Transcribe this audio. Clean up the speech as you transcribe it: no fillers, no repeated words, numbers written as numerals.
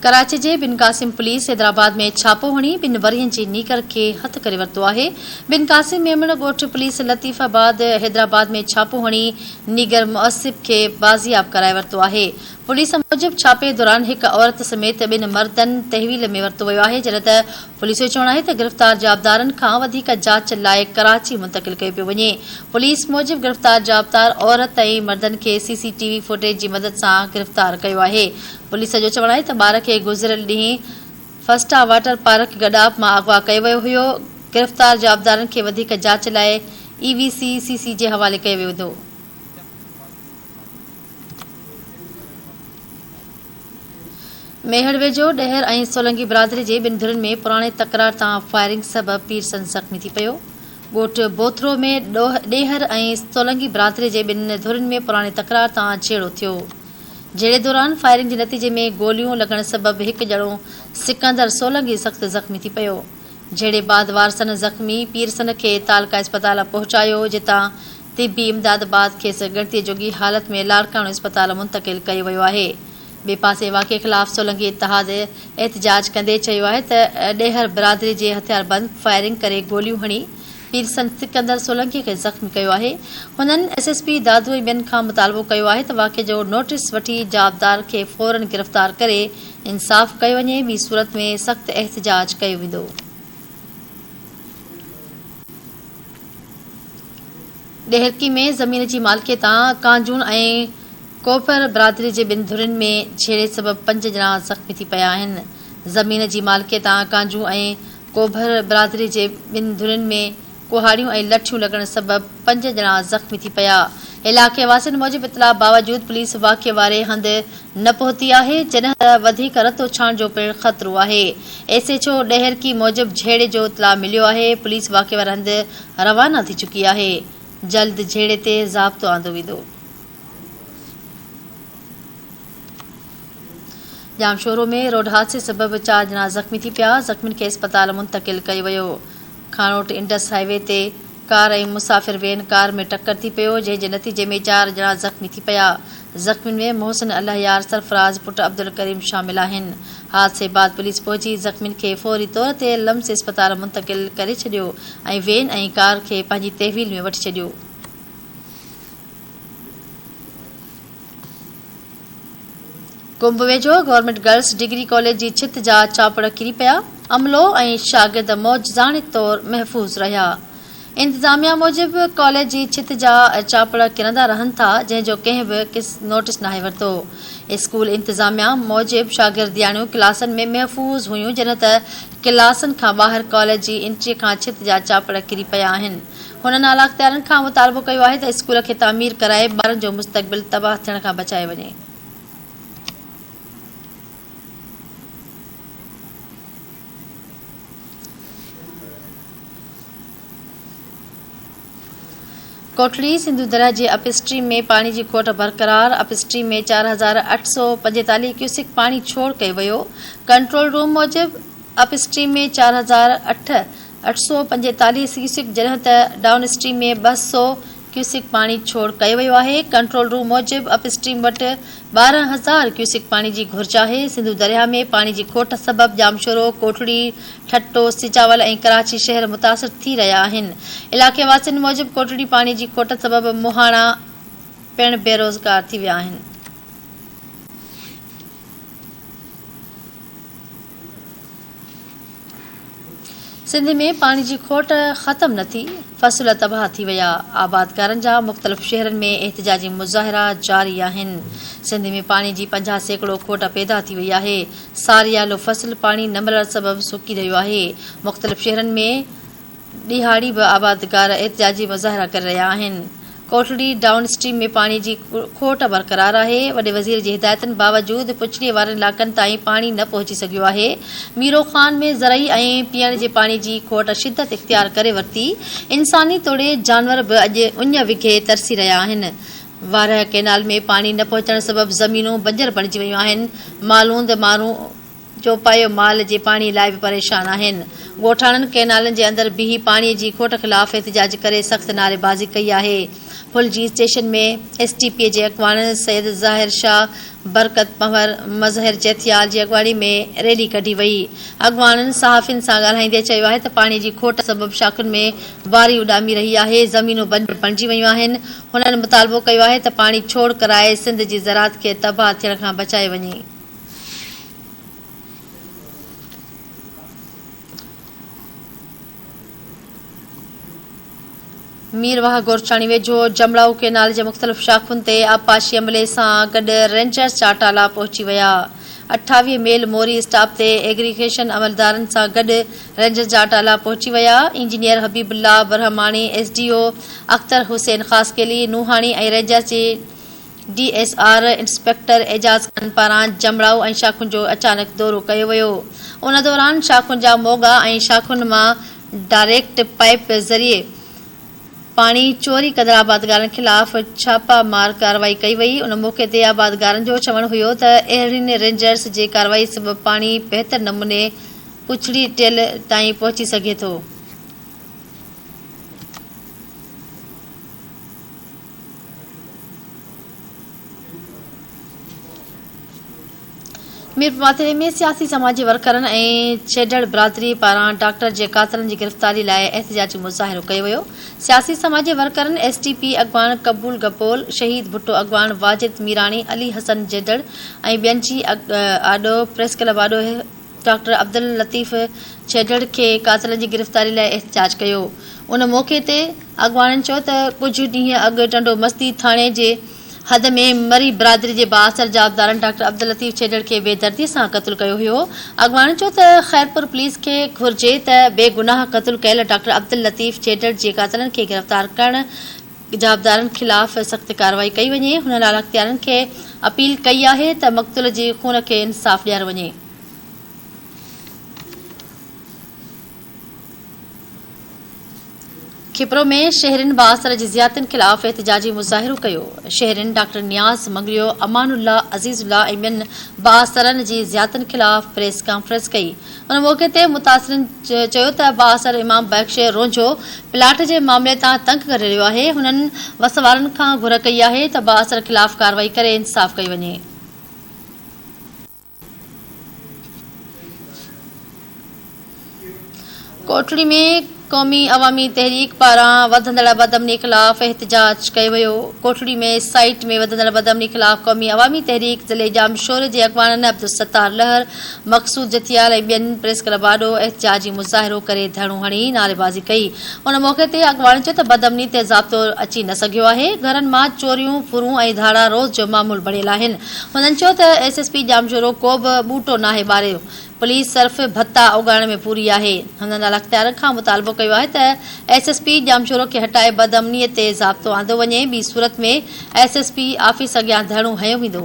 ڪراچي جي بن قاسم پوليس حيدرآباد ۾ ڇاپو هڻي ٻن ورهين جي نينگر کي هٿ ڪري ورتو آهي. بن قاسم ميمڻ ڳوٺ پوليس لطيف آباد حيدرآباد ۾ ڇاپو هڻي نينگر معصب کي بازياب ڪرائي ورتو آهي. پوليس موجب ڇاپي دوران هڪ عورت سميت ٻن مردن تحويل ۾ ورتو ويو آهي جڏهن ته پوليس جو چوڻ آهي ته گرفتار جوابدارن کان وڌيڪ جاچ لاء ڪراچي منتقل ڪيو پيو وڃي. پوليس موجب گرفتار جوابدار عورت ۽ مردن کي سي سي ٽي وي فوٽيج جي مدد سان گرفتار ڪيو آهي. پوليس جو چوڻ آهي ته ٻار کي گذريل ڏينهن فسٽا واٽر پارڪ گڏاپ مان اغوا ڪيو ويو هيو. گرفتار جوابدارن کي وڌيڪ جاچ لاء اي وي سي سي سي جي حوالي ڪيو ويندو. ميهڙ ويجهو ڏهر ۽ سولنگي برادري جي ٻن ڌرين ۾ پراڻي تڪرار تان فائرنگ سبب پيرسن زخمي ٿي پيو. ڳوٺ بوٿرو ۾ ڏيهر ۽ سولنگي برادري جي ٻن ڌرين ۾ پراڻي تڪرار تان جهيڙو ٿيو. جهيڙي دوران فائرنگ جي نتيجي ۾ گوليون لڳڻ سبب هڪ ڄڻو سڪندر سولنگي سخت زخمي ٿي پيو. جهيڙي بعد وارثن زخمي پيرسن کي تعلقه اسپتال پهچايو، جتان طبي امداد بعد کيس ڳڻتي جوڳي حالت ۾ لاڙڪاڻو اسپتال منتقل ڪيو ويو آهي. ٻئي پاسي واقعي خلاف سولنگي اتحاد احتجاج ڪندي چيو آهي ته ڏيهر برادري جي هٿياربند فائرنگ ڪري گوليون هڻي پيرسن سڪندر سولنگي کي زخمي ڪيو آهي. هنن ايس ايس پي دادو ۽ ٻين کان مطالبو ڪيو آهي ته واقعي جو نوٽيس وٺي جوابدار کي فورن گرفتار ڪري انصاف ڪيو وڃي ٻي صورت ۾ سخت احتجاج ڪيو ويندو. ڏهرڪي ۾ زمين جي مالڪي تان ڪانجون ۽ ڪوپر برادري جي ٻن ڌرين ۾ جهيڙي سبب پنج ڄڻا زخمي ٿي پيا آهن. زمين جي مالڪي تان ڪانجون ۽ ڪوڀر برادري جي ٻن ڌرين ۾ ڪهاڙيون ۽ لٺيون لڳڻ سبب پنج ڄڻا زخمي ٿي پيا. علائقي واسين موجب اطلاع باوجود پوليس واقعي واري هنڌ نه پهتي آهي، جڏهن ته وڌيڪ رتوڇاڻ جو پڻ خطرو آهي. ايس ايڇ او ڏهرڪي موجب جهيڙي جو اطلاع مليو آهي، پوليس واقعي واري هنڌ روانا ٿي چڪي آهي، جلد جهيڙي تي ضابطو آندو ويندو. ڄامشورو ۾ روڊ حادثي سبب چار ڄڻا زخمي ٿي پيا، زخمين کي اسپتال منتقل ڪيو ويو. خانوٽ انڊس هاء وي تي ڪار ۽ مسافر وين ڪار ۾ ٽڪر ٿي پيو، جنهن جي نتيجي ۾ چار ڄڻا زخمي ٿي پيا. زخمين ۾ محسن الله يار، سرفراز پٽ عبدالڪريم شامل آهن. حادثي بعد پوليس پهچي زخمين کي فوري طور تي لمس اسپتال منتقل ڪري ڇڏيو ۽ وين ۽ ڪار کي پنهنجي تحويل ۾ وٺي ڇڏيو. ڪنب ويجهو گورنمينٽ گرلس ڊگري ڪاليج جي ڇت جا چاپڙ ڪري پيا، عملو ۽ شاگرد معجزاڻي طور محفوظ رهيا. انتظاميا موجب ڪاليج جي ڇت جا چاپڙ ڪرندا رهن ٿا، جنهن جو ڪنهن به نوٽيس ناهي ورتو. اسڪول انتظاميا موجب شاگردياڻيون ڪلاسن ۾ محفوظ هيون، جڏهن ته ڪلاسن کان ٻاهر ڪاليج جي انٽري کان ڇت جا چاپڙ ڪري پيا آهن. هنن اعليٰ اختيارين کان مطالبو ڪيو آهي ته اسڪول کي تعمير ڪرائي ٻارن جو مستقبل تباهه ٿيڻ کان بچايو وڃي. ڪوٽڙي، سنڌو درياهه جي اپ اسٽريم ۾ پاڻي جي کوٽ برقرار، اپ اسٽريم ۾ 4845 ڪيوسڪ پاڻي ڇوڙ ڪيو ويو، ڪنٽرول روم موجب اپ اسٽريم ۾ 4008 845 ڪيوسڪ جڏهن ته ڊائون اسٽريم ۾ 200 ڪيوسڪ پاڻي ڇوڙ ڪيو ويو آهي، ڪنٽرول روم موجب اپ اسٽريم وٽ 12,000 ڪيوسڪ پاڻي جي گهرج آهي، سنڌو درياهه ۾ پاڻي جي کوٽ سبب ڄامشورو، ڪوٽڙي، ٺٽو، سجاول ۽ ڪراچي شهر متاثر ٿي رهيا آهن، علائقي واسين موجب ڪوٽڙي پاڻي جي کوٽ سبب مهاڻا پڻ بيروزگار ٿي ويا آهن. سنڌ ۾ پاڻي جي کوٽ ختم نه ٿي، فصل تباهه ٿي ويا، آبادگارن جا مختلف شهرن ۾ احتجاجي مظاهرا جاري آهن، سنڌ ۾ پاڻي جي 50% کوٽ پيدا ٿي وئي آهي، ساريالو فصل پاڻي نه ملڻ سبب سڪي رهيو آهي، مختلف شهرن ۾ ڏهاڙي به آبادگار احتجاجي مظاهرا ڪري رهيا آهن. ڪوٽڙي ڊائون اسٽريم ۾ پاڻي جي کوٽ برقرار آهي. وڏي وزير جي هدايتن باوجود پڇڙي وارن علائقن تائين پاڻي نه پهچي سگهيو آهي. ميرو خان ۾ زرعي ۽ پيئڻ جي پاڻي جي کوٽ شدت اختيار ڪري ورتي. انساني توڙي جانور به اڄ اڃ وگهي ترسي رهيا آهن. وارهه ڪئنال ۾ پاڻي نه پهچڻ سبب زمينون بنجر بڻجي ويون آهن. مالوند مارون. چوپايو مال جي پاڻي لاء به پريشان آهن. ڳوٺاڻن ڪئنالن جي اندر بيهي پاڻي جي کوٽ خلاف احتجاج ڪري سخت نعريبازي ڪئي آهي. Phulji station ۾ S T P جي اڳواڻن سيد ظاهر شاهه، برڪت پنهور، مظهر جيٿيال جي اڳواڻي ۾ ريلي ڪڍي وئي. اڳواڻن صحافين سان ڳالهائيندي چيو آهي ته پاڻي جي کوٽ سبب شاخن ۾ واري اڏامي رهي آهي، زمينون بنجر بڻجي ويون آهن. هنن مطالبو ڪيو آهي ته پاڻي ڇوڙ ڪرائي سنڌ جي زراعت کي تباهه ٿيڻ کان بچايو وڃي. ميرواهه گورچاڻي ويجهو جمڙائو ڪينال جي مختلف شاخن تي آبپاشي عملي سان گڏ رينجرز جا ٽالا پهچي ويا. 28 ميل موري اسٽاپ تي ايگريگيشن عملدارن سان گڏ رينجرز جا ٽالا پهچي ويا. Engineer Habib Ullah Brahmani, S D O Akhtar Hussain Khaskheli Nohani ۽ rangers جي D S R inspector Ejaz Khan پاران جمڙائو ۽ شاخن جو اچانڪ دورو ڪيو ويو. ان دوران شاخن جا موڳا ۽ شاخن مان ڊائريڪٽ پائيپ ذريعي پاڻي چوري ڪندڙ آبادگارن خلاف ڇاپا مار ڪارروائي ڪئي وئي. ان موقعي تي آبادگارن جو چوڻ هيو ته اهڙين رينجرز جي ڪارروائي سبب پاڻي بهتر نموني پڇڙي ٽيل تائين پهچي سگهي ٿو. ميرپورماٿيلي ۾ سياسي سماجي ورڪرن ۽ چيڍڙ برادري پاران ڊاڪٽر جي قاتلن جي گرفتاري لاء احتجاجي مظاهرو ڪيو ويو. سياسي سماجي ورڪرن ايس ٽي پي اڳواڻ قبول گبول، شهيد ڀٽو اڳواڻ واجد ميراڻي، علي حسن جيڍڙ ۽ ٻين جي آڏو پريس ڪلب آڏو ڊاڪٽر عبداللطيف چيڍڙ کي قاتلن جي گرفتاري لاء احتجاج ڪيو. ان موقعي تي اڳواڻن چيو ته ڪجهه ڏينهن اڳ ٽنڊو مستي ٿاڻي جي حد ۾ مري برادري جي بااثر جوابدارن ڊاڪٽر عبداللطيف چيڍڙ کي بيدردي سان قتل ڪيو هيو. اڳواڻن چيو ته خيرپور پوليس کي گهرجي ته بيگناهه قتل ڪيل ڊاڪٽر عبداللطيف چيڍڙ جي قاتلن کي گرفتار ڪرڻ جوابدارن خلاف سخت ڪارروائي ڪئي وڃي. هنن اعليٰ اختيارين کي اپيل ڪئي آهي ته مقتول جي خون کي انصاف ڏياريو وڃي. کپرو ۾ شهرين بااثر جي زيادتين خلاف احتجاجي مظاهرو ڪيو. شهرين ڊاڪٽر نياز مڱريو، امان الله، عزيز الله ۽ ٻين بااثرن جي زيادتين خلاف پريس ڪانفرنس ڪئي. ان موقعي تي متاثرين چيو ته بااثر امام بخش رونجهو پلاٽ جي معاملي تان تنگ ڪري رهيو آهي. هنن وس وارن کان گهر ڪئي آهي ته بااثر خلاف ڪارروائي ڪري انصاف ڪيو وڃي. ڪوٽڙي ۾ قومي عوامي تحريڪ پاران وڌندڙ بدامني خلاف احتجاج ڪيو ويو. ڪوٽڙي ۾ سائيٽ ۾ وڌندڙ بدامني خلاف قومي عوامي تحريڪ ضلعي ڄامشوري جي اڳواڻن عبدالستار لهر، مقصود جتيال ۽ ٻين پريس ڪلب آڏو احتجاجي مظاهرو ڪري ڌرڻو هڻي نعريبازي ڪئي. ان موقعي تي اڳواڻن چيو ته بدامني تي ضابطو اچي نه سگهيو آهي، گهرن مان چوريون، ڦرون ۽ ڌاڙا روز جو معمول بڻيل آهن. هنن چيو ته ايس ايس پي ڄامشورو ڪو به ٻوٽو ناهي ٻاريو، پوليس صرف ڀتا اوڳاڙڻ ۾ پوري آهي. هنن اعليٰ اختيارين کان مطالبو ڪيو آهي ته ايس ايس پي ڄامشورو کي هٽائي بدامني تي ضابطو آندو وڃي، ٻي صورت ۾ ايس ايس پي آفيس اڳيان ڌرڻو هنيو ويندو.